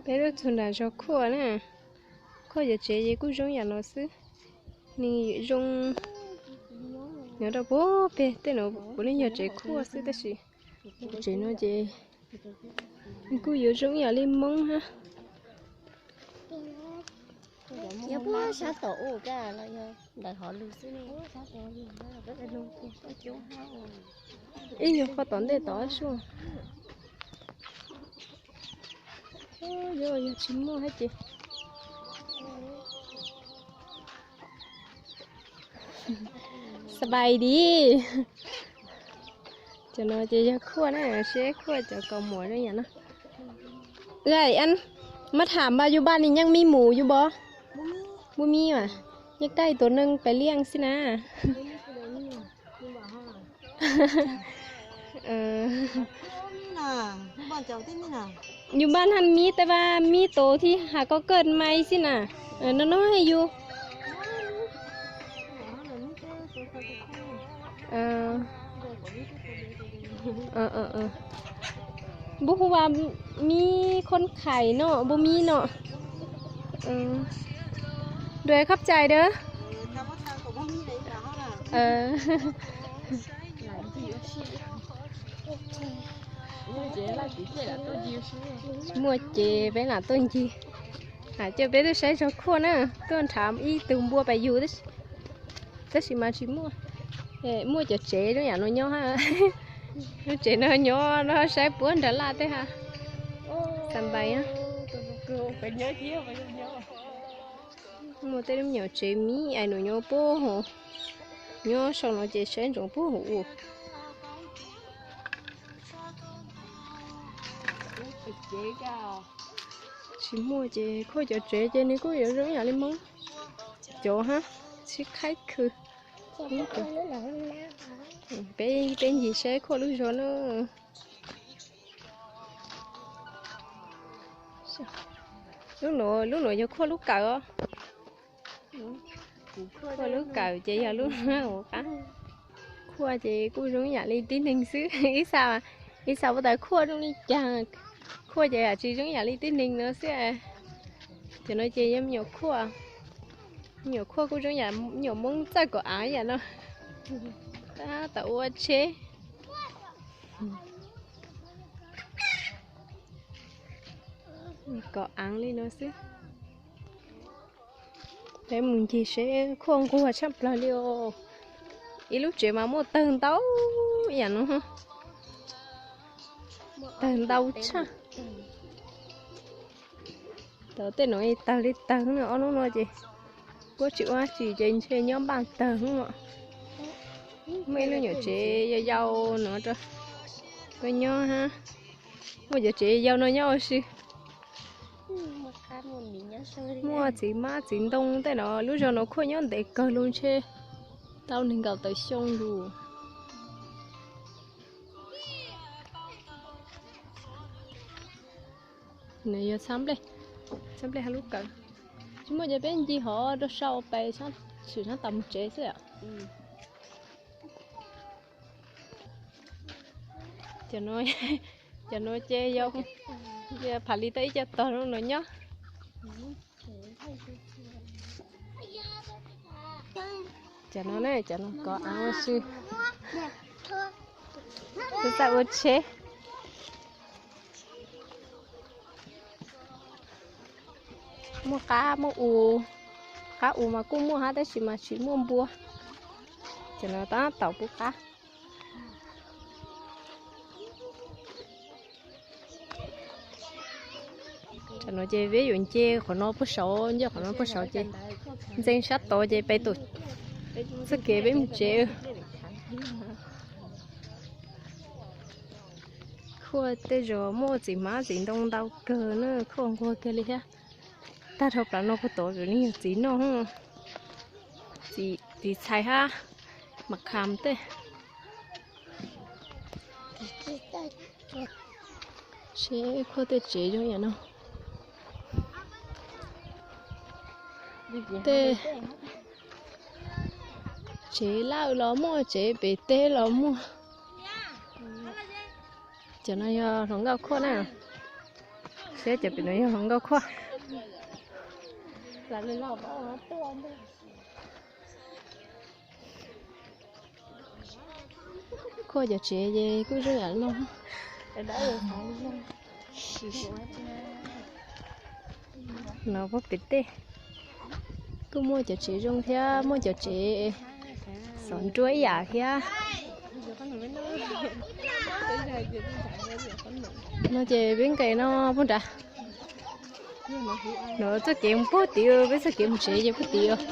Peb tuaj txog nram zos Khuaj na. Khuaj cov tsev ces kuj zoo yam no xwb. Nws zoo nyob rau puag pem tej no puav leej yog tsev Khuaj xwb tab sis tsev no ces kuj yuav zoo yam li Hmoob hab. Yog puag sab tom u ka los yog ntawm hov lug xwb ne? Ib nyuag qhov tom ntej tod sua. Yog, yog tsis muaj hab ces ສະບາຍດີ. Cov no ces yog Khuaj na, seb Khuaj cov kaus mom zoo yam no. Ua, มาถามว่าอยู่บ้านนี่ยังมีหมูอยู่บ่? บ่มีว่ะ อยากได้ตัวหนึ่งไปเลี้ยงสินะ. อยู่บ้านหั้นมี แต่ว่ามีโตที่หาก็เกิดใหม่สินะ เออ น้อยๆ ให้อยู่ บ่ฮู้ว่ามีคนขายเนาะ บ่มีเนาะ โดยขอบใจเด้อ muaj ces peb lam tuaj ncig. Coj peb tuaj saib zos Khuaj na, tuaj nrhav ib tug npua pais yug, tab sis mas tsis muaj. Muaj cov tsev zoo yam no nyob, lub tsev no nyob no saib puag nrad laj tej ha. Xa npais. Muaj tej lub me nyuam tsev me ais nws nyob puag hauv, nyob sau no ces saib ntsoov puag hauv ua. Tsis muaj ces Khuaj cov tsev ces nws kuj yuav zoo yam li Hmoob cov hab, sib qhaib khw. Peb, peb ncig saib Khuaj lub zos na. Lub nuav, lub nuav yog Khuaj lub kawm os. Khuaj lub kawm ces yog lub hauv qab. Khuaj ces kuj zoo yam li tib neeg xwb. Ib xav, ib xav puas tas Khuaj zoo li cas, Khuaj ces tsis zoo yam li tib neeg no xwb. Cov no ces yog me nyuam Khuaj, me nyuam Khuaj kuj zoo yam me nyuam Hmoob txawj kom av yam no. Tab tom ua tsheb. Kom av li no xwb. Peb mus ncig seb Khuaj nquag tshaj plaws li os. Ib lub tsev mas muaj tawg ntau yam no, tawg ntau tshaj. Tau tej no tawg li tawg no, ob lub no ces puab tsis ua dab tsi ces ntshe nyob npaj tawg no. Muaj ib lub nyuam tsev yau yau no rau puab nyob hab. Muaj cov tsev yau no nyob ua si. Muaj txiv hmab txiv ntoo tej no, lub zos no Khuaj nyob ntev kawg lug ntshe tau nees nkaum tawm xyoo lug. Nws yog txhab nplej, txhab nplej hab lub kawm. Tsis muaj ces peb ncig hov rau sau pes, tshwm sab tom mus tsev xwb. Cov no, cov no ces yog phav li tau ib co tog no nyob. Cov no ne, cov no kov av ua si. Txawj ua tsheb. Muaj qab muaj u, qab u mas kuj muaj hab tab sis mas tsis muaj npua. Cov no tab tom pub qab. Tam no ces peb yuav nce qhov no puag saud, nce qhov no puag saud ces ntxeev sab tod ces peb txoj kev peb mus tsev. Khuaj tej zos muaj txiv hmab txiv ntoo ntau kawg na, Khuaj nquag kawg li thiab. Tag dhau plaws no puag tod tsuas yog txiv noj, txiv txhais hab mas kham tej. Seb Khuaj tej tsev zoo yam no. Tej tsev lawj los muaj, tsev pem teb los muaj. Cov no yog hluas nkauj Khuaj na. Saib cov pem no yog hluas nkauj khuaj. Khuaj cov tsev ces kuj zoo yam no. No puag pem tej kuj muaj cov tsev zoo thiab muaj cov tsev xov nruab ib yam thiab. No ces peb nqes no puag nrad. No txoj kev mus puag tid, peb txoj kev mus tsev ces puag tid os.